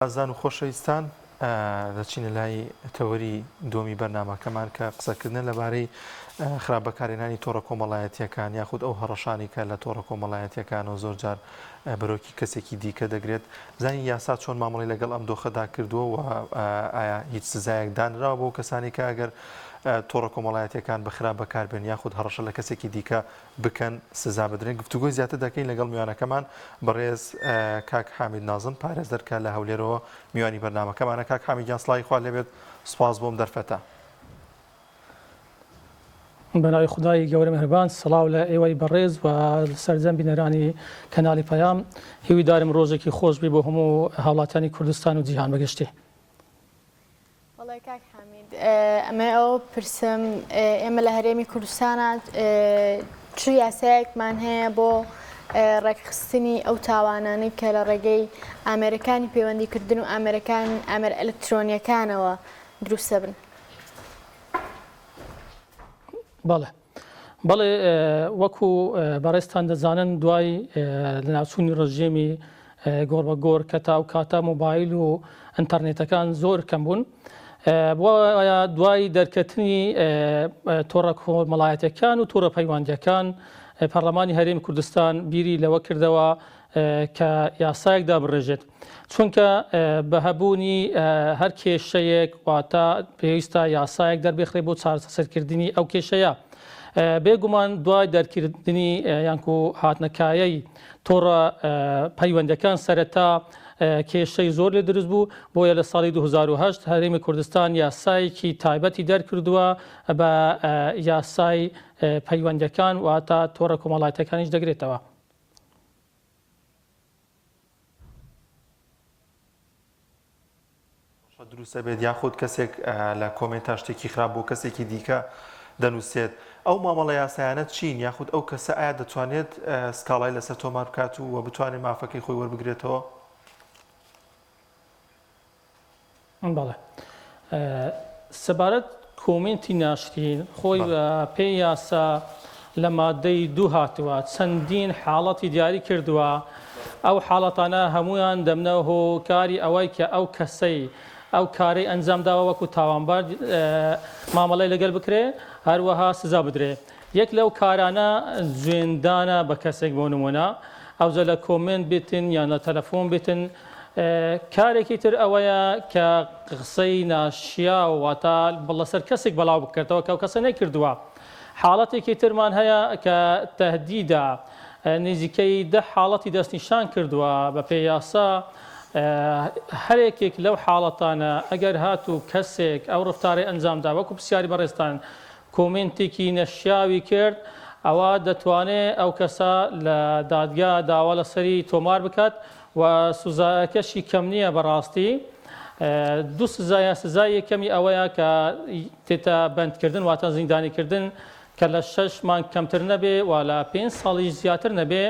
ئازیزان و خۆشەویستان دەچینە لای تەوەری دووەمی بەرنامەکەمان کە قسەکردنە لەبارەی خراپ بەکارهێنانی تۆڕە کۆمەڵایەتیەکان یاخود ئەو هەڕەشانی کە لە تۆڕە کۆمەڵایەتیەکانەوە زۆر جار بەرۆکی کەسێکی دیکە دەگرێت بزانین یاسا چۆن مامەڵی لەگەڵ ئەم دۆخەدا کردووە و ئایا هیچ سزایەک دانراوە بۆ کەسانی کە ئەگەر تۆڕە کۆمەڵایەتیەکان بە خراپ بەکاربێن یاخود هەڕەشە لە کەسێکی دیکە بکەن سزا بدرێن. گفتوگۆی زیاتر دەکەین لەگەڵ میوانەکەمان بەڕێز کاک حامید نازم پارێزەر کە لە هەولێرەوە میوانی بەرنامەکەمانە. کاک حامید گیان سڵاوی خوات لێبێت سوپاس بۆم دەرفەتە. بەناوی خودای گەورە میهرەبان سڵاو لە ئێوەی بەڕێز و سەرجەم بینەرانی کەناڵی پەیام هیویدارم ڕۆژێکی خۆش بی بۆ هەموو هاوڵاتیانی کوردستان و جیهان بەگشتی. بەڵێ کاک حامید ئەمەی ئەوە پرسم ئێمە لە هەرێمی کوردستانە چ یاسایەکمان هەیە بۆ ڕێکخستنی ئەو تاوانانەی کە لە ڕێگەی ئامێرەکانی پەیوەندیکردن و ئامێرەکان ئامێرە ئەلکترۆنیەکانەوە دروستە بن؟ بەڵێ بەڵێ وەکو بەڕێزتان دەزانن دوای لەناوچوونی ڕژێمی گۆڕ بە گۆڕ کە تا ئەو کاتە مۆبایل و ئینتەرنێتەکان زۆر کەم بوون بۆیە دوای دەرکەتنی تۆڕە کۆمەڵایەتەکان و تۆڕە پەیوەندیەکان پەرلەمانی هەرێمی کوردستان بیری لەوە کردەوە کە یاسایەک دابڕێژێت چونکە بە هەبوونی هەر کێشەیەک واتە پێویستە یاسایەک دەربخرێت بۆ چارەسەرکردنی ئەو کێشەیە. بێگومان دوای دەرکردنی یانکو هاتنەکایەی تۆڕە پەیوەندەکان سەرەتا کێشەی زۆر لێ دروست بوو بۆیە لە ساڵی 2010 هەرێمی کوردستان یاسایەکی تایبەتی دەرکردووە بە یاسای پەیوەندەکان واتە تۆڕە کۆمەڵایەتەکانیش دەگرێتەوە. دروستە بێت یاخود کەسێک لە کۆمێنتا شتێکی خراپ بۆ کەسێکی دیکە دەنووسێت ئەو مامەڵە یاسایانە چین یاخود ئەو کەسە ئایا دەتوانێت سکاڵای لەسەر تۆمار بکات و بتوانێت مافەکەی خۆی وەربگرێتەوە؟ بەڵێ سەبارەت کۆمێنتی ناشرین خۆی پێی یاسا لە مادەی دوو هاتووە چەندین حاڵەتی دیاری کردووە ئەو حاڵەتانە هەمویان دەبنە هۆکاری ئەوەی کە ئەو کەسەی ئەو کارەی ئەنجام داوە وەکو تاوانبار مامەڵەی لەگەل بکرێ هەروەها سزا بدرێ یەک لەو کارانە جوێندانە بە کەسێک بۆ نمونە ئەوجە لە کۆمێنت بێتن یان لە تەلەفۆن بێتن کارێکی تر ئەوەیە کە قسەی ناشیاو واتە لەسەر کەسێک بەڵاو بکرێتەوە کە ئەو کەسە نەیکردووە. حاڵەتێکی ترمان هەیە کە تەهدیدە، نزیکەی دە حاڵەتی دەستنیشان کردووە بەپێی یاسا هەرێکێک لەو حاڵەتانە ئەگەر هاتوو کەسێک ئەو ڕەفتارەی ئەنجامدا وەکو پرسیاری بەڕێزتان کۆمێنتێکی نەشیاوی کرد ئەوا دەتوانێ ئەو کەسە لە دادگا داوا لەسەری تۆمار بکات و سزایەکەشی کەم نییە بەڕاستی دوو سزایە سزای یەکەمی ئەوەیە کە تێتە بەندکردن واتە زیندانیکردن کە لە شەش مانگ کەمتر نەبێ و لە پێنج ساڵیش زیاتر نەبێ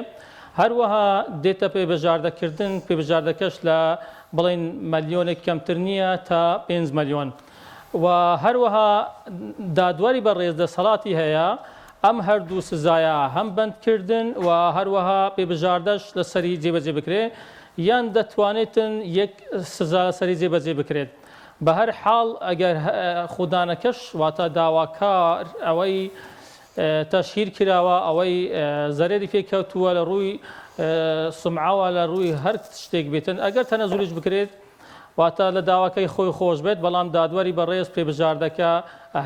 هەروەها دێتە پێبژاردەکردن پێبژاردەکەش لە بڵێن ملیۆنێک کەمتر نییە تا 5 ملیۆن و هەروەها دادوەری بەڕێز دەسەڵاتی هەیە ئەم هەردوو سزایە هەم بەندکردن و هەروەها پێبژاردەش لەسەری جێبەجێ بکرێ یان دەتوانێتن یەک سزا لەسەری جێبەجێ بکرێت بە هەر حاڵ ئەگەر خودانەکەش واتە داواکار ئەوەی تەشهیر کراوە ئەوەی زەرەری پێ کەوتووە لە ڕووی سمعەوە لە ڕووی هەر شتێک بێتن ئەگەر تەنەزولیش بکرێت واتە لە داواکەی خۆی خۆش بێت، بەڵام دادوەری بەڕێز پێبژاردەکە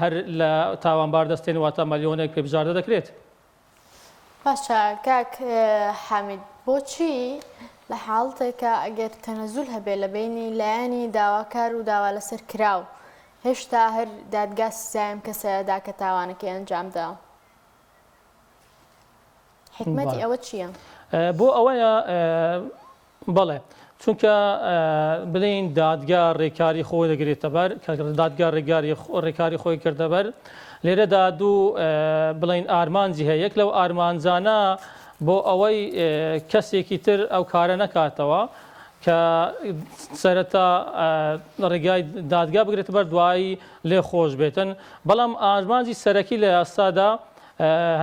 هەر لە تاوانبار دەستێنێ واتە مەلیۆنێک پێبژاردە دەکرێت. باشە کاک حامید بۆچی لە حاڵتێکا ئەگەر تەنەزول هەبێ لە بەینی لایەنی داواکار و داوا لەسەر کراو هێشتا هەر دادگا سزای ئەم کەسە ئەدا کە تاوانەکەی ئەنجام داوە؟ حیکمەتی ئەوە چییە؟ بۆ ئەوەیە بەڵێ چونکە بلین دادگا ڕێکاری خۆی دەگرێتە بەر کە دادگا ڕێگاری ڕێکاری خۆی کردە بەر لێرەدا دوو بڵین ئارمانجی هەیە یەک لەو ئارمانجانە بۆ ئەوەی کەسێکی تر ئەو کارە نەکاتەوە کە سەرەتا ڕێگای دادگا بگرێتە بەر دوایی لێ خۆش بێتن بەڵام ئارمانجی سەرەکی لە یاسادا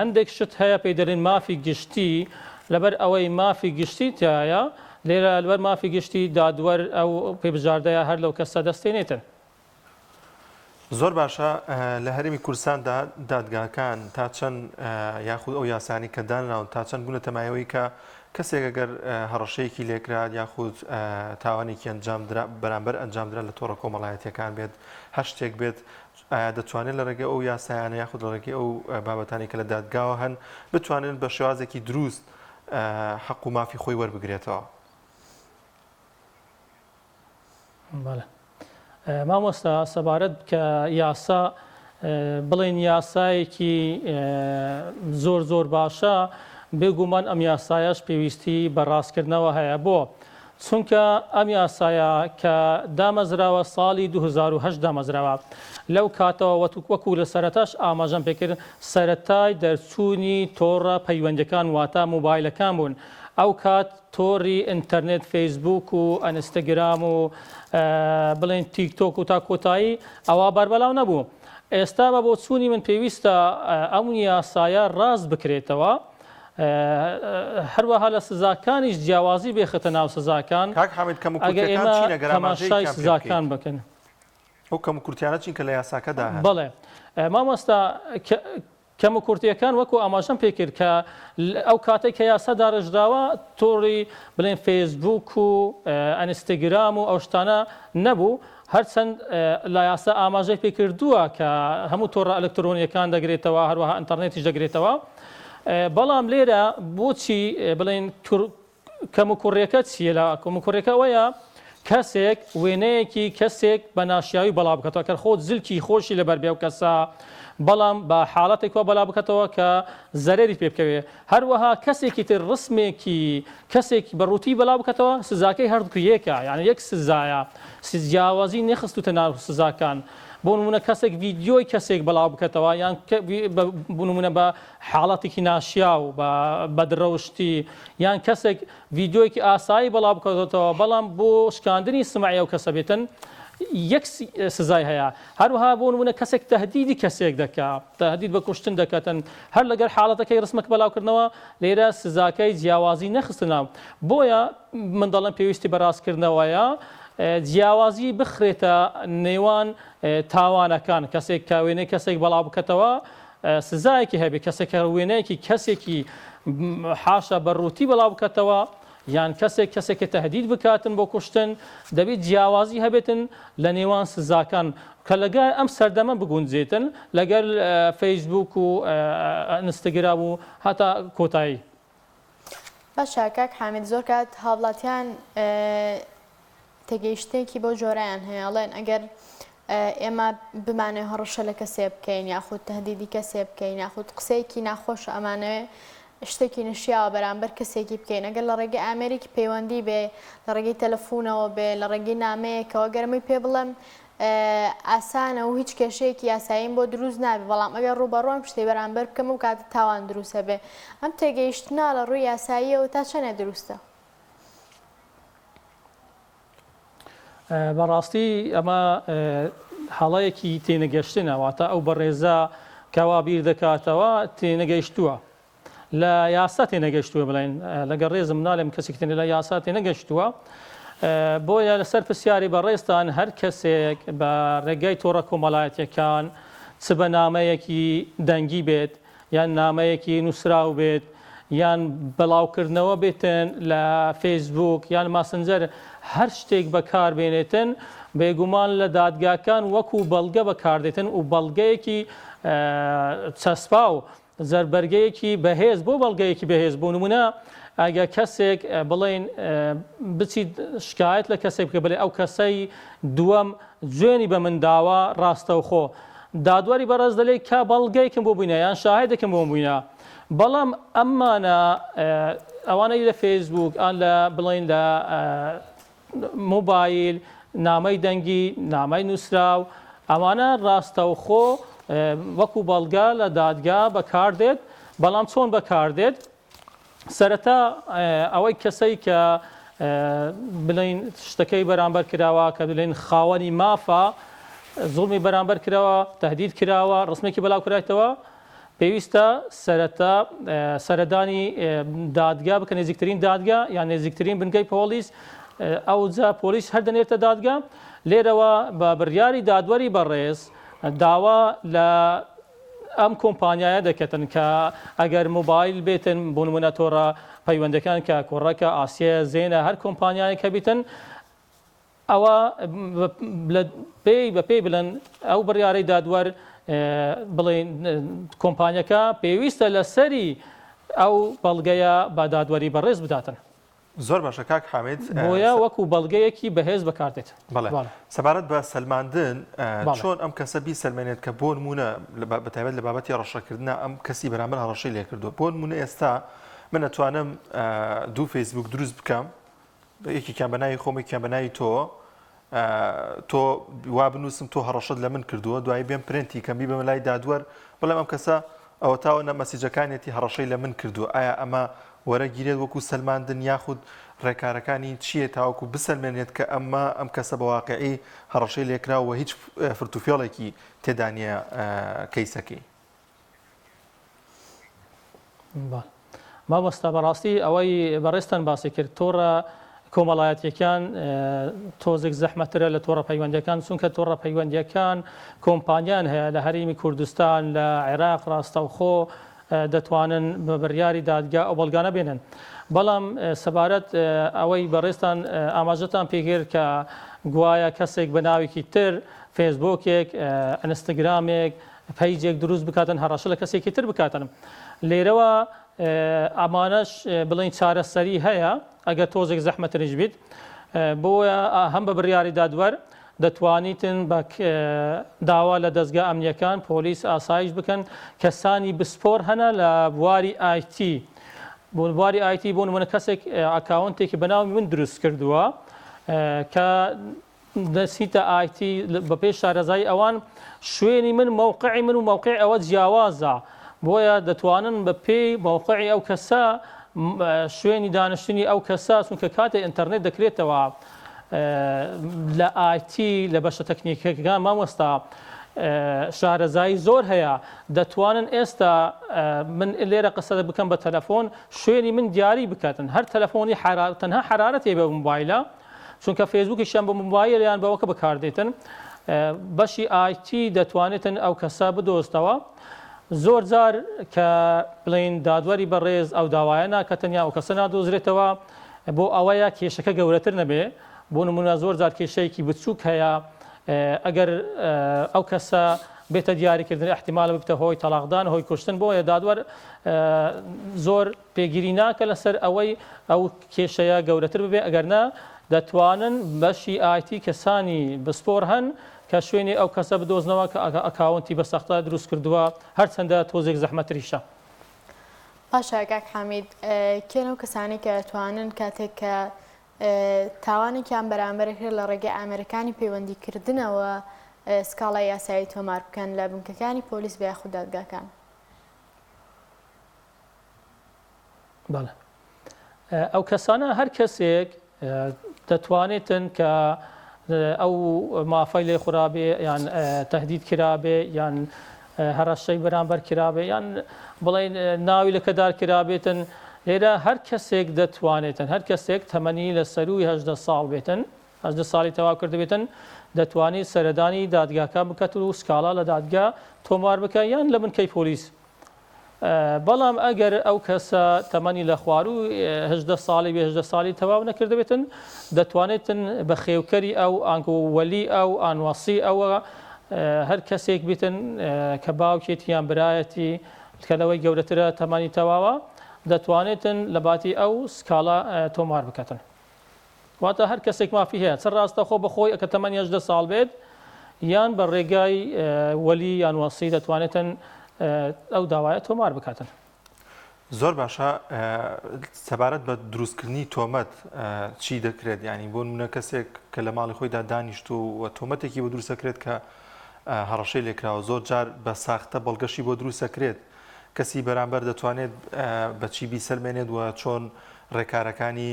هەندێک شت هەیە پێی دەلێن مافی گشتی، لەبەر ئەوەی مافی گشتی تیایە لێرە لەبەر مافی گشتی دادوەر ئەو پێبژاردەیە هەر لەو کەسە دەستێنێتن. زۆر باشە لە هەرێمی کوردستاندا دادگاکان تا چەند یاخود ئەو یاسانی کە دانراون تا چەند بوونەتە مایەوەی کە کەسێک ئەگەر هەڕەشەیەکی لێکرا یاخود تاوانێکی ئەنجامدرا بەرامبەر ئەنجامدرا لە تۆڕە کۆمەڵایەتیەکان بێت هەر شتێک بێت ئایا دەتوانێت لە ڕێگەی ئەو یاسایانە یاخود لە ڕێگەی ئەو بابەتانی کە لە دادگاوە هەن بتوانێت بە شێوازێکی دروست حەق و مافی خۆی وەربگرێتەوە؟ بەڵێ مامۆستا سەبارەت کە یاسا بڵێن یاسایەکی زۆر زۆر باشە بێگومان ئەم یاسایەش پێویستی بە ڕاستکردنەوە هەیە بۆ چونکە ئەم یاسایە کە دامەزراوە ساڵی 2010 دامەزراوە لەو کاتەوە وەکو لە سەرەتاش ئاماژەم پێکرد سەرەتای دەرچوونی تۆڕە پەیوەندەکان واتە مۆبایلەکان بوون ئەو کات تۆڕی ئینتەرنێت فەیسبووک و ئەنستگرام و بڵێن تیک تۆک و تا کۆتایی ئەوە بەربەلاو نەبوو. ئێستا بە بۆچوونی من پێویستە ئەم یاسایە ڕاست بکرێتەوە هەروەها لە سزاکانیش جیاوازی بێخێتە ناو سزاکان کاک حامید ئەگەر کەموکورتیەکان ئێمە چین ئەگەر تەماشای ئاماژەیەکیان پێ سزاکان بکەیت؟ بکەن. ئەو کەموکورتیانە چین کە لە یاساکەدا هەن؟ بەڵێ مامۆستا کەموکورتییەکان وەکو ئاماژەم پێکرد کە ئەو کاتەی کە یاسا داڕێژراوە تۆڕی بڵێن فەیسبووک و ئەنستگرام و ئەو شتانە نەبوو هەرچەند لە یاسا ئاماژەی پێکردووە کە هەموو تۆڕە ئەلکترۆنیەکان دەگرێتەوە هەروەها ئینتەرنێتیش دەگرێتەوە بەڵام لێرە بۆچی بڵێن کەموکوڕیەکە چیە لە کەموکوڕیەکە ئەوەیە کەسێک وێنەیەکی کەسێک بە ناشیاوی بەڵاو بکاتەوە کە خۆ جلکی خۆشی لەبەر بێ و کەسە بەڵام بە حاڵەتێک وا بەلا بکاتەوە کە زەرەری پێ بکەوێ هەروەها کەسێکی تر ڕسمێکی کەسێکی بە ڕووتی بەلا بکاتەوە سزاکەی هەردوو یەکە یعنی یەک سزایە جیاوازی نەخستوتە ناو سزاکان بۆ نمونە کەسێک ڤیدیۆی کەسێک بەڵاو بکاتەوە یان بۆ نمونە بە حاڵەتێکی ناشیاو بە بەدڕەوشتی یان کەسێک ڤیدیۆیەکی ئاسایی بەڵاو بکاتەوە بەڵام بۆ شکاندنی سمعی ئەو کەسە بێتن یەک سزای هەیە هەروەها بۆ نمونە کەسێک تهدیدی کەسێک دەکا تهدید بە کوشتن دەکاتن هەر لەگەر حاڵەتەکەی ڕسمەک بەلاوکردنەوە لێرە سزاکەی جیاوازی نەخستنە بۆیە من دەڵێم پێویستی بە ڕاستکردنەوەیە جیاوازی بخرێتە نێوان تاوانەکان کەسێک کە وێنەی کەسێک بەڵاو بکەتەوە سزایەکی هەبێ کەسێک کە وێنەیەکی کەسێکی حاشا بە ڕووتی بەڵاو بکاتەوە یان کەسێک کەسێک کە تهدید بکاتن بۆ کوشتن دەبێت جیاوازی هەبێتن لە نێوان سزاکان کە لەگەر ئەم سەردەمە بگونجێتن لەگەر فەیسبوک و ئینستگرام و هەتا کۆتایی. باشە کاک حامید زۆر کات هاوڵاتیان تێگەیشتنێکی بەو جۆرەیان هەیە ئەڵێن ئەگەر ئێمە بمانەوێ هەڕەشە لە کەسێ بکەین یاخود تهدیدی کەسێ بکەین یاخود قسەیەکی ناخۆش ئەمانەوێ شتێکی نەشیاوە بەرامبەر کەسێکی بکەین ئەگەر لە ڕێگەی ئامێرێکی پەیوەندی بێ لە ڕێگەی تەلەفونەوە بێ لە ڕێگەی نامەیەکەوە گەرمەی پێ بڵێم ئاسانە و هیچ کێشەیەکی یاساییم بۆ دروست نابێ بەڵام ئەگەر ڕووبەڕوو ئەم شتەی بەرامبەر بکەم ئەو کاتە تاوان دروستە بێ ئەم تێگەیشتنە لە ڕووی یاساییەوە تا چەنێ دروستە؟ بەڕاستی ئەمە هەڵەیەکی تێنەگەشتنە واتە ئەو بەڕێزە کەوا بیر دەکاتەوە تێنەگەیشتووە لە یاسا تێنەگەشتووە بڵێن لەگەڵ ڕێزم ناڵێم کەسێک تێنە لە یاسا تێنەگەشتووە بۆیە لەسەر پرسیاری بەڕێزتان هەر کەسێک بە ڕێگای تۆڕە کۆمەڵایەتیەکان چ بە نامەیەکی دەنگی بێت یان نامەیەکی نووسراو بێت یان بڵاوکردنەوە بێتن لە فەیسبوک یان ماسنجەر هەر شتێک بەکار بێنێتن بێگومان لە دادگاکان وەکو بەڵگە بەکاردێتن و بەڵگەیەکی چەسپاو زەربەرگەیەکی بەهێز بۆ بەڵگەیەکی بەهێز بۆ نمونە ئەگە کەسێک بڵێن بچیت شکایەت لە کەسێک بکە بڵێ ئەو کەسەی دووەم جوێنی بە من داوە ڕاستەوخۆ دادوەری بەڕێز دەلێ کە بەڵگەیەکم بۆ بووینە یان شاهێدێکم بۆم بووینە بەڵام ئەمانە ئەوانەی لە فەیسبوک ئان لە بڵین لە مۆبایل نامەی دەنگی نامەی نووسراو ئەمانە ڕاستەوخۆ وەکو بەڵگە لە دادگا بەکاردێت بەڵام چۆن بەکاردێت سەرەتا ئەوەی کەسەی کە بڵین شتەکەی بەرامبەر کراوە کە بڵین خاوەنی مافە زوڵمی بەرامبەر کراوە تهدید کراوە ڕسمێکی بەلاو کرایتەوە. پێویستە سەرەتا سەردانی دادگا بکە نێزیکترین دادگا یان نێزیکترین بنکەی پۆلیس ئەوجا پۆلیس هەر دەنێرتە دادگا لێرەوە بە بڕیاری دادوەری بەڕێز داوا لە ئەم کۆمپانیایە دەکەتن کە ئەگەر مۆبایل بێتن بۆ نمونە تۆڕە پەیوەندەکان کە کۆڕەکە ئاسیە زێنە هەر کۆمپانیایەک هەبیتن ئەوە پێی بە پێی بڵێن ئەو بڕیارەی دادوەر بڵێن کۆمپانیەکە پێویستە لەسەری ئەو بەڵگەیە بە دادوەری بەڕێز بداتن. زۆر باشە کاک حامید. بۆیە وەکو بەڵگەیەکی بەهێز بەکاردێت. بەڵێ سەبارەت بە سەلماندن چۆن ئەم کەسە بیسەلمێنێت کە بۆ نمونە بە تایبەت لە بابەتی ڕەشەکردنا ئەم کەسی بەرامبەر هەڕەشەی لێکردووە بۆ نمونە ئێستا من ئەتوانم دوو فەیسبوک دروست بکەم یەکێکیان بە ناوی خۆم یەکیان بە ناوی تۆ تۆ وا بنووسم تۆ هەڕەشەت لە من کردووە دوایی بێم پرنتی کەم بیبەمە لای دادوەر بڵێم ئەم کەسە ئەوە تاوە نە مەسیجەکانیەتی هەڕەشەی لە من کردووە ئایا ئەمە وەرەگیرێت وەکو سەلماندن یاخود ڕێکارەکانی چییە تاوەکو بسەلمێنێت کە ئەمە ئەم کەسە بە واقعی هەڕەشەی لێکراوە و هیچ فرتوفێڵێکی تێدا نییە کەیسەکەی؟ مامۆستا بەڕاستی ئەوەی بەڕێزتان باسی کرد تۆڕە کۆمەڵایەتیەکان تۆزێک زەحمەترە لە تۆڕە پەیوەندەکان چونکە تۆڕە پەیوەندیەکان کۆمپانیان هەیە لە هەرێمی کوردستان لە عێراق ڕاستەوخۆ دەتوانن بە بڕیاری دادگا ئەو بەڵگانە بێنن بەڵام سەبارەت ئەوەی بەڕێزتان ئاماژەتان پێکرد کە گوایە کەسێک بە ناوێکی تر فێسبۆکێک ئەنستگرامێک پەیجێک دروست بکاتن هەڕەشە لە کەسێکی تر بکاتن لێرەوە ئەمانەش بڵێن چارەسەری هەیە ئەگەر تۆزێک زەحمەتریش بیت بۆیە هەم بە بڕیاری دادوەر دەتوانیتن بە داوا لە دەزگا ئەمنیەکان پۆلیس ئاسایش بکەن کەسانی بسپۆر هەنە لە بواری ئایتی بۆ بواری ئایتی بۆ نمونە کەسێک ئەکاونتێکی بەناوی من دروست کردووە کە دەچیتە ئایتی بەپێی شارەزایی ئەوان شوێنی من مەوقعی من و مەوقعی ئەوە جیاوازە بۆیە دەتوانن بە پێی مەوقعی ئەو کەسە شوێنی دانیشتنی ئەو کەسە چونکە کاتێ ئینتەرنێت دەکرێتەوە لە ئایتی لە بەشە تەکنیکەکان مامۆستا شارەزایی زۆر هەیە دەتوانن ئێستا من لێرە قسە بکەم بە تەلەفۆن شوێنی من دیاری بکاتن هەر تەلەفۆنی تەنها حرارەتی بە موبایلە چونکە فەیسبووکیشیان بە مۆبایل یان بەوەکە بەکاردێتن بەشی ئایتی دەتوانێتن ئەو کەسە بدۆزتەوە زۆر جار کە بڵین دادوەری بەڕێز ئەو داوایە ناکەتن یا ئەو کەسە نادۆزرێتەوە بۆ ئەوەیە کێشەکە گەورەتر نەبێ بۆ نمونە زۆر جار کێشەیەکی بچووک هەیە ئەگەر ئەو کەسە بێتە دیاریکردن احتیمالە ببتە هۆی تەلاقدان هۆی کوشتن بۆیە دادوەر زۆر پێگیری ناکە لەسەر ئەوەی ئەو کێشەیە گەورەتر ببێ ئەگەرنا دەتوانن بەشی ئایتی کەسانی بسپۆر هەن کە شوێنی ئەو کەسە بدۆزنەوە کە ئەکاونتی بە سەختە دروست کردووە هەرچەندە تۆزێک زەحمەتریشە. باشە کاک حامید کێن ئەو کەسانەی کە ئەتوانن کاتێک کە تاوانێکیان بەرامبەر کرد لە ڕێگەی ئامێرەکانی پەیوەندی کردنەوە سکاڵای یاسایی تۆمار بکەن لە بنکەکانی پۆلیس بە یاخود دادگاکان؟ بەڵێ ئەو کەسانە هەر کەسێک دەتوانێتن کە ئەو مافای لێ خورابێ یان تهدید کرابێ یان هەڕەشەی بەرامبەر کرابێ یان بڵێن ناوی لەکەدار کرابێتن لێرە هەر کەسێک دەتوانێتن هەر کەسێک تەمەنی لە سەروی هەژدە ساڵ بێتن 18 ساڵی تەواو کردبێتن دەتوانێت سەردانی دادگاکە بکات و سکاڵا لە دادگا تۆمار بکە یان لە بنکەی پۆلیس بەڵام ئەگەر ئەو کەسە تەمەنی لە خواروو 18 ساڵی بێ 18 ساڵی تەواو نەکردبێتن دەتوانێتن بە خێوکەری ئەو ئانگۆ وەلی ئەو ئان وەسی ئەوە هەر کەسێک بیتن کە باوکێتی یان برایەتی کە لەوەی گەورەترە تەمەنی تەواوە دەتوانێتن لە باتی ئەو سکاڵا تۆمار بکەتن. واتە هەر کەسێک مافی هەیە چ ڕاستەخۆ بە خۆی کە تەمەنی 18 ساڵ بێت یان بە ڕێگای وەلی یان وەسی دەتوانێتن ئەو داوایە تۆمار بکاتن. زۆر باشە سەبارەت بە دروستکردنی تۆمەت چی دەکرێت ینی بۆ نمونە کەسێک کە لە ماڵی خۆیدا دانیشتو و تۆمەتێکی بۆ دروستەکرێت کە هەڕەشەی لێکراوە زۆر جار بە ساختە بەڵگەشی بۆ دروستەکرێت کەسی بەرامبەر دەتوانێت بە چی بیسەلمێنێت و چۆن ڕێکارەکانی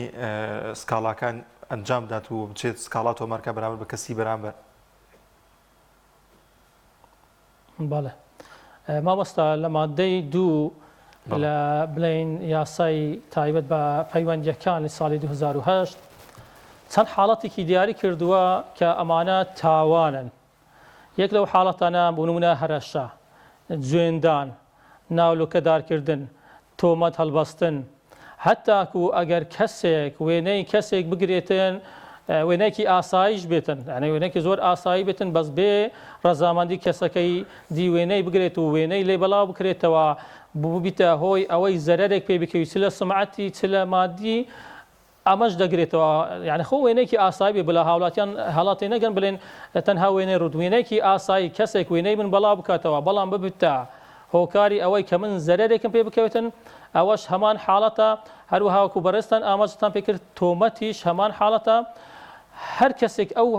سکاڵاکان ئەنجام بدات و بچێت سکاڵا تۆمارکە بەرامبەر بە کەسی بەرامبەر؟ بەڵێ. مامۆستا لە ماددەی دوو لە بڵێین یاسای تایبەت بە پەیوەندییەکان لە ساڵی 2008 چەند حاڵەتێکی دیاری کردووە کە ئەمانە تاوانن. یەک لەو حاڵەتانە بۆ نموونە هەرەشە، جوێندان، ناولۆکەدارکردن، تۆمەت هەڵبەستن، هەتاکوو ئەگەر کەسێک وێنەی کەسێک بگرێتن وێنەیەکی ئاساییش بێتن یعنی وێنەیەکی زۆر ئاسایی بێتن بەس بێ ڕەزامەندی کەسەکەی دی وێنەی بگرێت و وێنەی لێ بەڵاو بکرێتەوە ببیتە هۆی ئەوەی زەرەرێک پێ بکەوی چ لە سمعەتی چ لە مادی ئەمەش دەگرێتەوە یانی خۆ وێنەیەکی ئاسایی بێ بلا هاوڵاتیان هەڵە تێنەگەن بلێن تەنها وێنەی ڕووت وێنەیەکی ئاسایی کەسێک وێنەی من بەڵاو بکاتەوە بەڵام ببتە هۆکاری ئەوەی کە من زەرەرێکم پێ بکەوێتن ئەوەش هەمان حاڵەتە هەروەها وەکو بەڕێزتان ئاماژەتان پێکرد تۆمەتیش هەمان حاڵەتە هەر کەسێک ئەو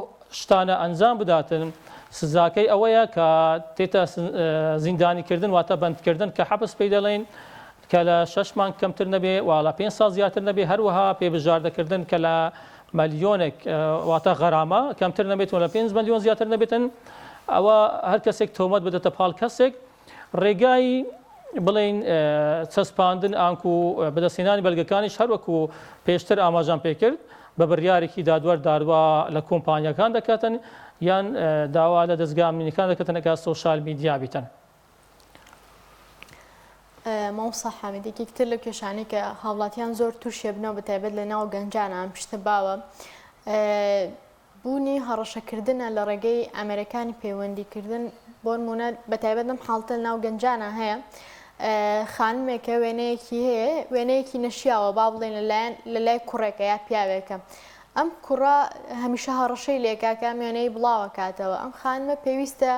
شتانە ئەنجام بداتن سزاکەی ئەوەیە کە تێتە زیندانیکردن واتە بەندکردن کە حەبس پێی دەڵێن کە لە شەش مانگ کەمتر نەبێ و لە پێنج ساڵ زیاتر نەبێ، هەروەها پێبژاردەکردن کە لە ملیۆنێک واتە غەرامە کەمتر نەبێت و لە 5 ملیۆن زیاتر نەبێتن، ئەوە هەر کەسێک تۆمەت بدەتە پاڵ کەسێک ڕێگای بڵێین چەسپاندن ئانکو بەدەستهێنانی بەلگەکانیش هەروەکو پێشتر ئاماژەم پێکرد بە بڕیارێکی دادوەر داوا لە کۆمپانیاکان دەکاتن یان داوا لە دەزگا ئەمنیەکان دەکاتن ئەگەر سۆشیال میدیا بیتن. مامۆستا حامید یەکێکی تر لەو کێشانەی کە هاوڵاتیان زۆر تووشێ بنەوە بە تایبەت لە ناو گەنجانە ئەم شتە باوە بوونی هەڕەشەکردنە لە ڕێگەی ئامێرەکانی پەیوەندیکردن بۆ نمونە بە تایبەت لەم حاڵتە ناو گەنجانە هەیە خانمێکە وێنەیەکی هەیە وێنەیەکی نەشیاوە با بڵێن لەلایەن لە لای کوڕێکە یا پیاوێکە ئەم کوڕە هەمیشە هەڕەشەی لێکاکە وێنەی بڵاوەکاتەوە ئەم خانمە پێویستە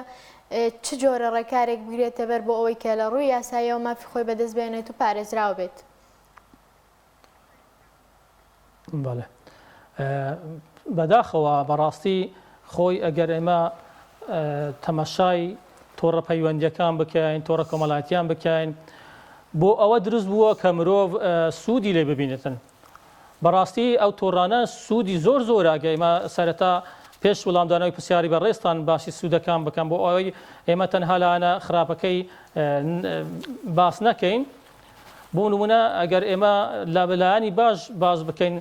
چ جۆرە ڕێکارێک بگرێتە بەر بۆ ئەوەی کە لە ڕووی یاساییەوە مافی خۆی بەدەست بێنێت و پارێزراو بێت؟ بەڵێ بەداخەوە بەڕاستی خۆی ئەگەر ئێمە تەمەشای تۆڕە پەیوەندیەکان بکەین تۆڕە کۆمەڵاتیان بکەین بۆ ئەوە دروست بووە کە مرۆڤ سوودی لێ ببینێتن بەڕاستی ئەو تۆڕانە سوودی زۆر زۆرە گە ئێمە سەرەتا پێش وڵامدانەوەی پرسیاری بەڕێزتان باسی سوودەکان بکەم بۆ ئەوەی ئێمە تەنها لایەنە خراپەکەی باس نەکەین بۆ نمونە ئەگەر ئێمە لە لایەنی باش باس بکەین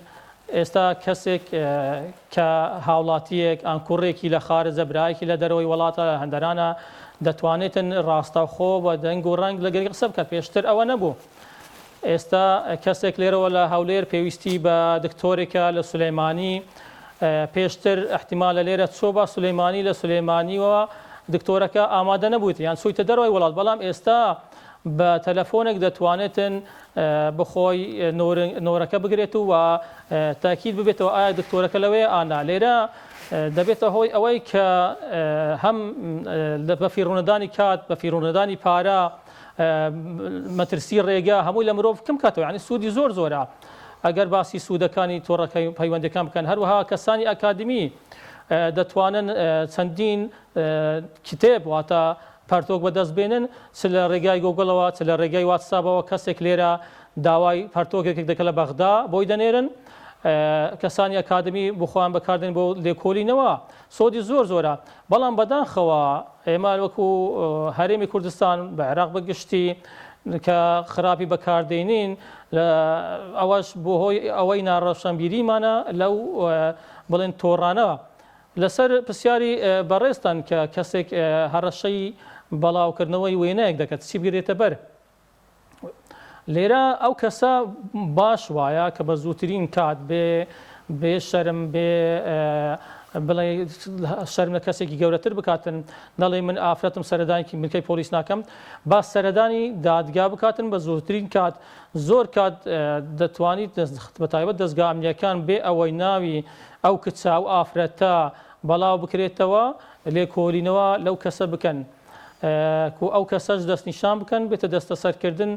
ئێستا کەسێک کە هاوڵاتیەک ئان کوڕێکی لە خارجە برایەکی لە دەرەوەی وڵاتە هەندەرانە دەتوانێتن ڕاستەوخۆ بە دەنگ و ڕەنگ لەگەری قسە بکات پێشتر ئەوە نەبوو ئێستا کەسێک لێرەوە لە هەولێر پێویستی بە دکتۆرێکە لە سولەیمانی، پێشتر ئیحتیمالە لێرە چۆبا سولەیمانی لە سولەیمانیوە دکتۆرەکە ئامادە نەبوویت یان چوویتە دەرەوەی وڵات بەڵام ئێستا بە تەلەفۆنێک دەتوانێتن بخۆی نۆرەکە بگرێت و تاکید ببێتەوە ئایا دکتۆرەکە لەوەیە ئانا لێرە دەبێتە هۆی ئەوەی کە هەم بە فیڕۆنەدانی کات بە فیڕۆنەدانی پارە مەترسی ڕێگا هەمووی لە مرۆڤ کەم کاتەوە یعنی سوودی زۆر زۆرە ئەگەر باسی سوودەکانی تۆڕەکەی پەیوەندەکان بکەن هەروەها کەسانی ئەکادمی دەتوانن چەندین کتێب واتە پەرتۆک بەدەست بێنن چ لە ڕێگای گۆگڵەوە چ لە ڕێگای واتسابەوە کەسێک لێرە داوای پەرتۆکێک دەکە لە بەغدا بۆی دەنێرن کەسانی ئەکادمی بخۆیان بەکاردێن بۆ لێکۆلینەوە سۆدی زۆر زۆرە بەڵام بەداخەوە ئێمە وەکو هەرێمی کوردستان بە عێراق بە گشتی کە خراپی بەکاردێنین ئەوەش بۆ هۆی ئەوەی ناڕەوشەنبیریمانە لەو بڵێن تۆڕانە لەسەر پرسیاری بەڕێزتان کە کەسێک هەڕەشەی بەڵاوکردنەوەی وێنەیەک دەکات چی بگرێتە بەر لێرە ئەو کەسە باش وایە کە بە زووترین کات بێ بێ شەرم بێ بڵێ شەرم لە کەسێکی گەورەتر بکاتن نەڵێ من ئافرەتم سەردانێکی بنکەی پۆلیس ناکەم با سەردانی دادگا بکاتن بە زۆرترین کات زۆر کات دەتوانیت بە تایبەت دەستگا ئەمنیەکان بێ ئەوەی ناوی ئەو کچە ئەو ئافرەتە بەڵاو بکرێتەوە لێکۆلینەوە لەو کەسە بکەن. کو ئەو کەسەش دەستنیشان بکەن بێتە دەستەسەرکردن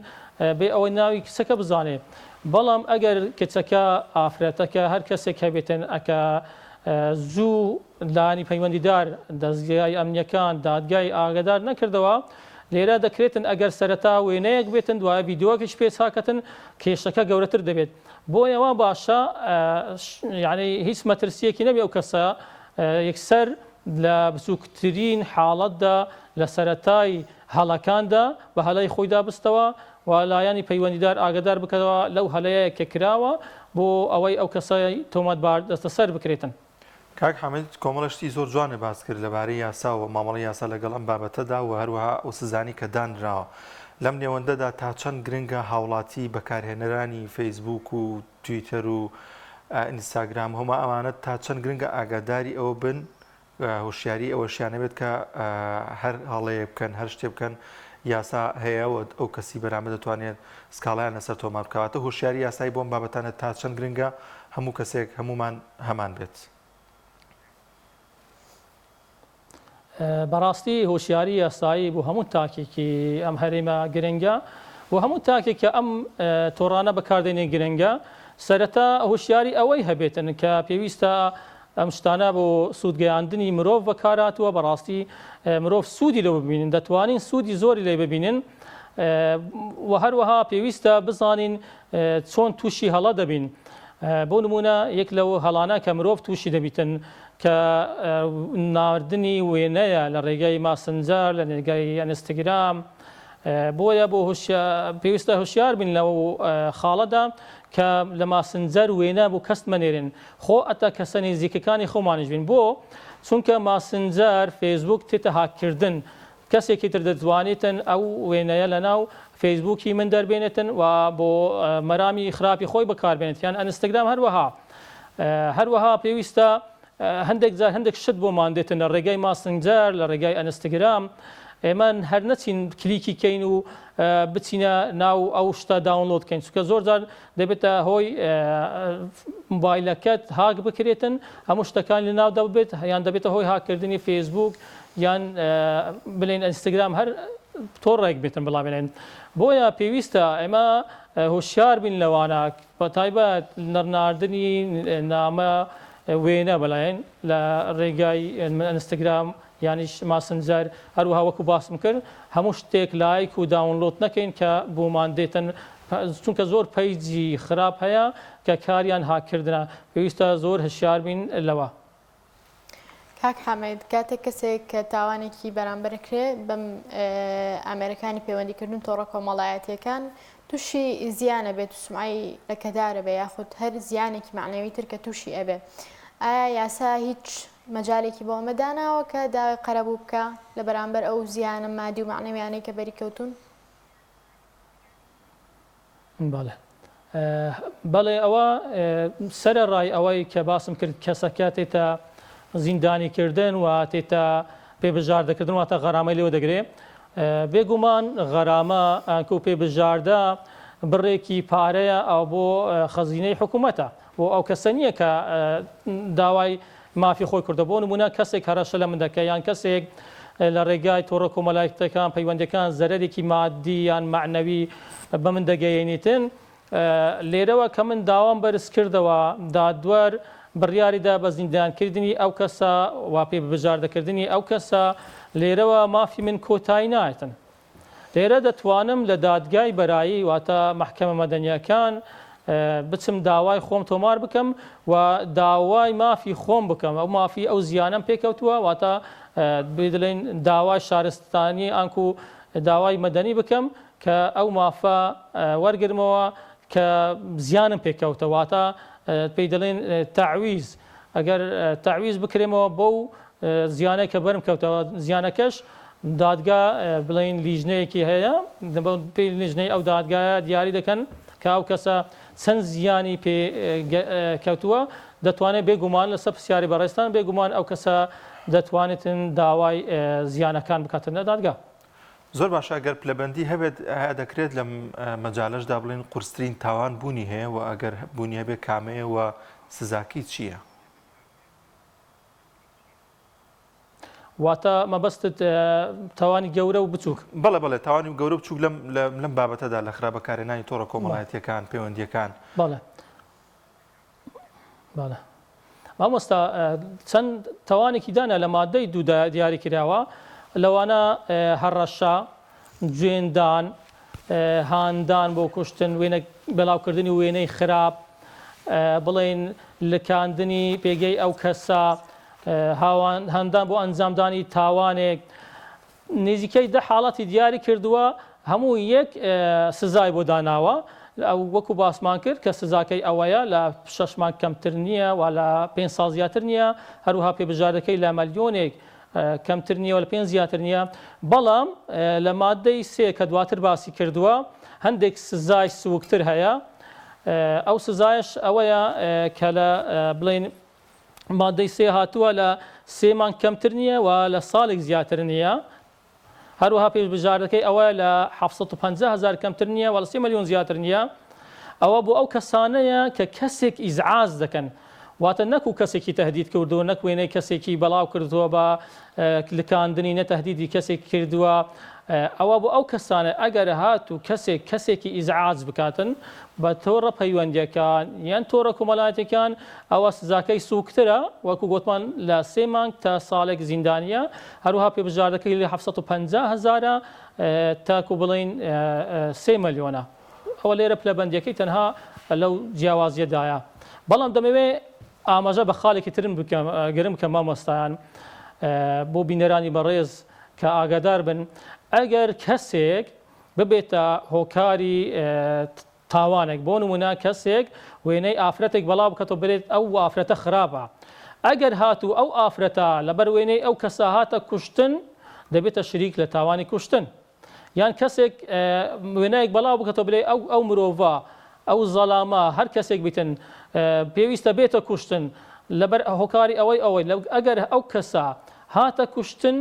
بێ ئەوەی ناوی کچەکە بزانێ بەڵام ئەگەر کچەکە ئافرەتەکە هەر کەسێک هەبێتن ئەکە زوو لایەنی پەیوەندیدار دەستگای ئەمنیەکان دادگای ئاگدار نەکردەوە لێرە دەکرێتن ئەگەر سەرەتا وێنەیەک بێتن دوایە ڤیدیۆکیش پێ چاکەتن کێشەکە گەورەتر دەبێت بۆیەوە باشە یعنی هیچ مەترسیەکی نەبێ ئەو کەسە یەکسەر. لە بچووکترین حاڵەتدا لە سەرەتای هەڵەکاندا بە هەلەی خۆیدا بستەوە و لایەنی پەیوەندیدار ئاگادار بکەوە لەو هەلەیە کە کراوە بۆ ئەوەی ئەو کەسەی تۆمەتبار دەستەسەر بکرێتن. کاک حامد کۆمەڵە شتی زۆر جوانت باس کرد لەبارەی یاسا و مامەڵەی یاسا لەگەڵ ئەم بابەتەدا و هەروەها ئەو سزانەی کە دانراوە. لەم نێوەندەدا تا چەند گرنگە هاوڵاتی بەکارهێنەرانی فەیسبووک و تویتەر و ئینستاگرام هەموو ئەمانە تا چەند گرنگە ئاگاداری ئەوە بن هۆشیاری ئەوەشیان هەبێت کە هەر هەڵەیەک بکەن هەر شتێ بکەن یاسا هەیە و ئەو کەسی بەرامبەر دەتوانێت سکاڵایان لەسەر تۆمار بکات هۆشیاری یاسایی بۆم بابەتانە تا چەند گرنگە هەموو کەسێک هەمومان هەمان بێت. بەڕاستی هۆشیاری یاسایی بۆ هەموو تاکێکی ئەم هەرێمە گرنگە و هەموو تاکێک کە ئەم تۆڕانە بەکاردێنێ گرنگە سەرەتا هۆشیاری ئەوەی هەبێتن کە پێویستە ئەم شتانە بۆ سوودگەیاندنی مرۆڤ بەکارهاتووە بەڕاستی مرۆڤ سوودی لەوە ببینن دەتوانین سوودی زۆری لێ ببینن و هەروەها پێویستە بزانین چۆن تووشی هەڵە دەبین بۆ نمونە یەک لەو هەڵانە کە مرۆڤ تووشی دەبیتن کە ناردنی وێنەیە لە ڕێگەی ماسنجەر لە ڕێگەی ئەنستگرام بۆیە بۆ پێویستە هۆشیار بین لەو خاڵەدا کە لە ماسنجەر وێنە بۆ کەس مەنێرن خۆ ئەتا کەسە نزیکەکانی خۆمانیش بین بۆ چونکە ماسنجەر فەیسبوک تێتە هاککردن کەسێکی تر دەتوانێتن ئەو وێنەیە لەناو فەیسبوکی من دەربێنێتن و بۆ مەرامی خراپی خۆی بەکاربێنێت یان ئەنستگرام هەروەها هەروەها پێویستە هەندێک جار هەندێک شت بۆمان دێتن لە ڕێگای ماسنجەر لە ڕێگای ئەنستگرام ئێمە هەر نەچین کلیکی کەین و بچینە ناو ئەو شتە download کەین چونکە زۆر جار دەبێتە هۆی مۆبایلەکەت هاک بکرێتن هەموو شتەکان لە ناو دەبێت یان دەبێتە هۆی هاککردنی فەیسبوک یان بلین ئینستاگرام هەر تۆڕێک بێتن بڵا بێنن بۆیە پێویستە ئێمە هۆشیار بین لەوانە بە تایبەت نەرناردنی نامە وێنە بەلاین لە ڕێگای ئینستاگرام یانیش ماسنجەر هەروەها وەکو باسم کرد هەموو شتێک لایک و download نەکەین کە بۆمان دێتن چونکە زۆر page ی خراپ هەیە کە کاریان هاککردنە پێویستە زۆر هشیار بین لەوە. کاک حامد کاتێک کەسێک کە تاوانێکی بەرامبەر کرێ بەم ئامێرەکانی پەیوەندیکردن و تۆڕە کۆمەڵایەتیەکان تووشی زیانە بێت و سومعەی لەکەدارە بێ یاخود هەر زیانێکی مەعنەوی تر کە تووشی ئەبێ ئایا یاسا هیچ مەجالێکی بۆ ئەمە داناوە کە داوای قەرەبوو بکا لە بەرامبەر ئەو زیانە مادی و مەعنەویانەی کە بەری کەوتوون؟ بەڵێ بەڵێ ئەوە سەرەڕای ئەوەی کە باسم کرد کەسەکە تێتە زیندانی کردن و تێتە پێ بژاردەکردن واتە غەرامەی لێوە دەگرێ بێگومان غەرامە ئەنکو پێ بژاردە بڕێکی پارەیە ئەو بۆ خەزینەی حکوومەتە بۆ ئەو کەسە نییە کە داوای مافی خۆی کردە بۆ نمونە کەسێک هەرەشە لە من دەکە یان کەسێک لە ڕێگای تۆڕە کۆمەلایەتەکان پەیوەندەکان زەرەرێکی مادی یان مەعنەوی بە من دەگەیەنیتن لێرەوە کە من داوام بەرز کردەوە دادوەر بڕیاریدا بە زیندانکردنی ئەو کەسە و پێ بژاردەکردنی ئەو کەسە لێرەوە مافی من کۆتایی نایەتن لێرە دەتوانم لە دادگای بەرایی واتە مەحکەمە مەدەنیەکان بچم داوای خۆم تۆمار بکەم و داوای مافی خۆم بکەم ئەو مافی ئەو زیانەم پێکەوتووە واتە بدڵێن داوای شارستانی ئانکو داوای مەدەنی بکەم کە ئەو مافە وەرگرمەوە کە زیانم پێکەوتە واتە پێی دەڵێن تەعویز ئەگەر تەعویز بکرێمەوە بەو زیانەی کە بەرم کەوتەوە زیانەکەش دادگا بڵێین لیژنەیەکی هەیە پێی لیژنەی ئەو دادگایە دیاری دەکەن کە ئەو کەسە چەند زیانی پێ کەوتووە دەتوانێت بێگومان لەسەر پرسیاری بەڕێزتان بێگومان ئەو کەسە دەتوانێتن داوای زیانەکان بکاتن لە دادگا. زۆر باشە ئەگەر پلەبەندی هەبێت ئایا دەکرێت لەم مەجالەشدا بڵێن قورسترین تاوان بوونی هەیە و ئەگەر بوونی هەبێت کامەیە و سزاکەی چییە؟ واتە مەبەستت تاوانی گەورە و بچووک؟ بەڵێ بەڵێ تاوانی گەورە و بچووک لەم لەم بابەتەدا لە خراپ بەکارهێنانی تۆڕە کۆمەڵایەتییەکان پەیوەندییەکان. بەڵێ بەڵێ مامۆستا چەند تاوانێکی دانا لە مادەی دوودا دیاری کراوە لەوانە هەڕەشە، جوێندان، هاندان بۆ کوشتن، وێنە بەلاوکردنی وێنەی خراپ، بڵێین لکاندنی پێگەی ئەو کەسە. هاندان بۆ ئەنجامدانی تاوانێک، نزیکەی دە حاڵەتی دیاری کردووە هەموو یەک سزای بۆ داناوە ئەو وەکو باسمان کرد کە سزاکەی ئەوەیە لە شەش مانگ کەمتر نییە و لە پێنج ساڵ زیاتر نییە هەروەها پێبژاردەکەی لە ملیۆنێک کەمتر نییە و لە پێنج زیاتر نییە بەڵام لە مادەی سێ کە دواتر باسی کردووە هەندێک سزای سوکتر هەیە ئەو سزایش ئەوەیە کە لە بڵین مادەی سێ هاتووە لە سێ مانگ کەمتر نییە و لە ساڵێک زیاتر نییە. هەروەها پێشبژاردەکەی ئەوە لە 750 هەزار کەمتر نییە و لە سێ ملیۆن زیاتر نییە. ئەوە بۆ ئەو کەسانەیە کە کەسێک ئیزعاج دەکەن. واتە نەکو کەسێکی تەهدید کردووە، نەک وێنەی کەسێکی بەڵاو کردووە بە لکاندنی، نە تەهدیدی کەسێک کردووە، ئەوە بۆ ئەو کەسانە ئەگەر هاتوو کەسێک کەسێکی ئیزعاج بکاتن بە تۆڕە پەیوەندیەکان یان تۆڕە کۆمەڵایەتیەکان ئەوە سزاکەی سوکترە وەکو گۆتمان لە سێ مانگ تا ساڵێک زیندانیە هەروەها پێبژاردەکەی لە 750 هەزارە تاکو بڵێین سێ ملیۆنە ئەوە لێرە پلەبەندیەکەی تەنها لەو جیاوازیەدایە بەڵام دەمەوێ ئاماژە بە خاڵێکی ترم بکەم گرم بکەم مامۆستایان بۆ بینەرانی بەڕێز کە ئاگادار بن ئەگەر کەسێک ببێتە هۆکاری تاوانێک بۆ نمونە کەسێک وێنەی ئافرەتێک بەڵاو بکاتەوە بلێت ئەو ئافرەتە خراپە ئەگەر هاتوو ئەو ئافرەتە لەبەر وێنەی ئەو کەسە هاتە کوشتن دەبێتە شریک لە تاوانی کوشتن یان کەسێک وێنایەک بەڵاو بکاتەوە بلێ ئەو ئەو مرۆڤە ئەو زەلامە هەر کەسێک بیتن پێویستە بێتە کوشتن لەبەر هۆکاری ئەوەی ئەوەی ئەگەر ئەو کەسە هاتە کوشتن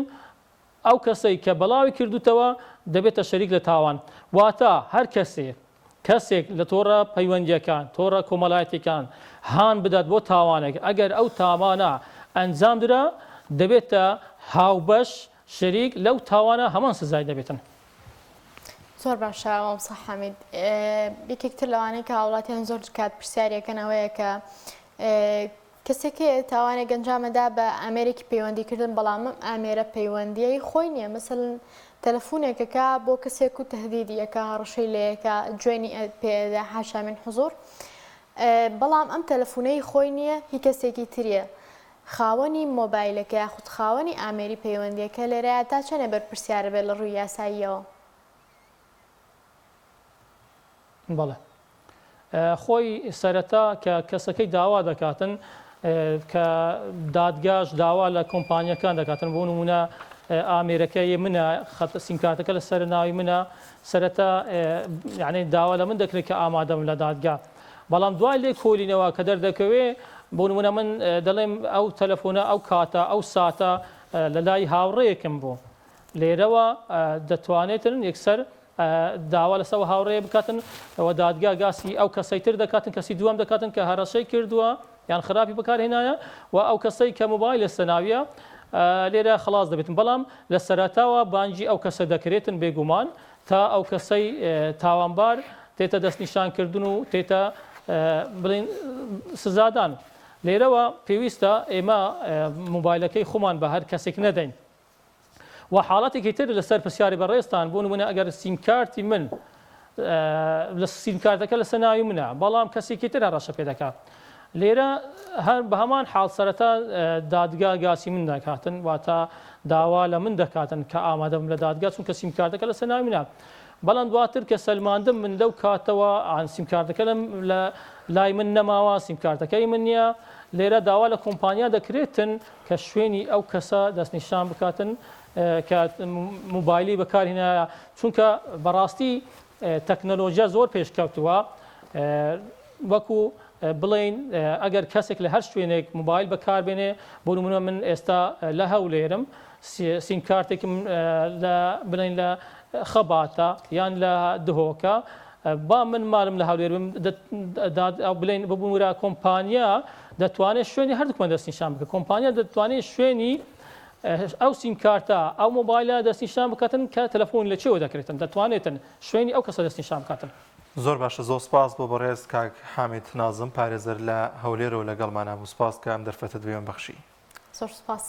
ئەو کەسەی کە بەڵاوی کردوتەوە دەبێتە شەریک لە تاوان واتە هەر کەسێ کەسێک لە تۆڕە پەیوەندیەکان تۆڕە کۆمەڵایەتیەکان هان بدات بۆ تاوانێک ئەگەر ئەو تاوانە ئەنجام درا دەبێتە هاوبەش شەریک لەو تاوانە هەمان سزای دەبێتن. زۆر باشە مامۆستا حامید یەکێک تر لەوانەی کە هاوڵاتیان زۆر کات پرسیارەکەن ئەوەیە کە کەسێک هەیە تاوانێک ئەنجامەدا بە ئامێرێکی پەیوەندی کردن بەڵام ئەم ئامێرە پەیوەندیەی خۆی نییە مەسەلەن تەلەفونێک ئەکا بۆ کەسێک و تەهدیدی ئەکا هەڕەشەی لێ ئەکا جوێنی پێ ئەدا حاشا من حزور بەڵام ئەم تەلەفونەی خۆی نییە هی کەسێکی تریە خاوەنی مۆبایلەکە یاخود خاوەنی ئامێری پەیوەندیەکە لێرەیا تا چەنێ بەرپرسیارە بێت لە ڕووی یاساییەوە؟ بەڵێ خۆی سەرەتا کە کەسەکەی داوا دەکاتن کە دادگاش داوا لە کۆمپانیەکان دەکاتن بۆ نمونە ئامێرەکە یە منە خەت سیمکارتەکە لەسەر ناوی منە سەرەتا یعنی داوا لە من دەکرێت کە ئامادەم لە دادگا بەڵام دوای لێ کۆلینەوە کە دەردەکەوێ بۆ نمونە من دەڵێم ئەو تەلەفۆنە ئەو کاتە ئەو ساتە لە لای هاوڕێیەکم بوو لێرەوە دەتوانێتن یەکسەر داوا لەسەر ئەو هاوڕێیە بکاتن و دادگا گاسی ئەو کەسەی تر دەکاتن کەسی دووەم دەکاتن کە هەرەشەی کردووە یان خراپی بەکارهێنایە و ئەو کەسەی کە مۆبایل لەسەر ناویە لێرە خلاص دەبێتن بەڵام لە سەرەتاوە بانگی ئەو کەسە دەکرێتن بێگومان تا ئەو کەسەی تاوانبار تێتە دەستنیشانکردن و تێتە بڵین سزادان لێرەوە پێویستە ئێمە مۆبایلەکەی خۆمان بە هەر کەسێک نەدەین و حاڵەتێکی تر لەسەر پرسیاری بەڕێزتان بۆ نمونە ئەگەر سیمکارتی من لە سیمکارتەکە لەسەر ناوی منە بەڵام کەسێکی تر هەڕەشە پێ دەکات لێرە هەر بە هەمان حاڵ سەرەتا دادگا گاسی من دەکاتن واتە داوا لە من دەکاتن کە ئامادەم لە دادگا چونکە سیمکارتەکە لەسەر ناوی منە بەڵام دواتر کە سەلماندم من لەو کاتەوە ئان سیمکارتەکە لە لای من نەماوە سیمکارتەکەی من نییە لێرە داوا لە کۆمپانیا دەکرێتن کە شوێنی ئەو کەسە دەستنیشان بکاتن کە موبایلی بەکارهێنایە چونکە بەڕاستی تەکنەلۆژیا زۆر پێشکەوتووە وەکو بڵین ئەگەر کەسێک لە هەر شوێنێک موبایل بەکاربێنێ بۆ نمونە من ئێستا لە هەولێرم سیم کارتێکم لە بڵین لە خەباتە یان لە دهۆکە با من مالم لە هەولێر بم بڵێن ببورە کۆمپانیا دەتوانێت شوێنی هەردووکمان دەستنیشان بکە کۆمپانیا دەتوانێت شوێنی ئەو سیم کارتە ئەو مۆبایلە دەستنیشان بکاتن کە تەلەفۆن لە چێوە دەکرێتن دەتوانێتن شوێنی ئەو کەسە دەستنیشان بکاتن. زۆر باشە زۆر سپاس بۆ بەڕێز کاک حامید نازم پارێزەر لە هەولێرەوە لەگەڵمانا بوو سپاس کە ئەم دەرفەتەت بە ئێمە بەخشی. زۆر سپاس.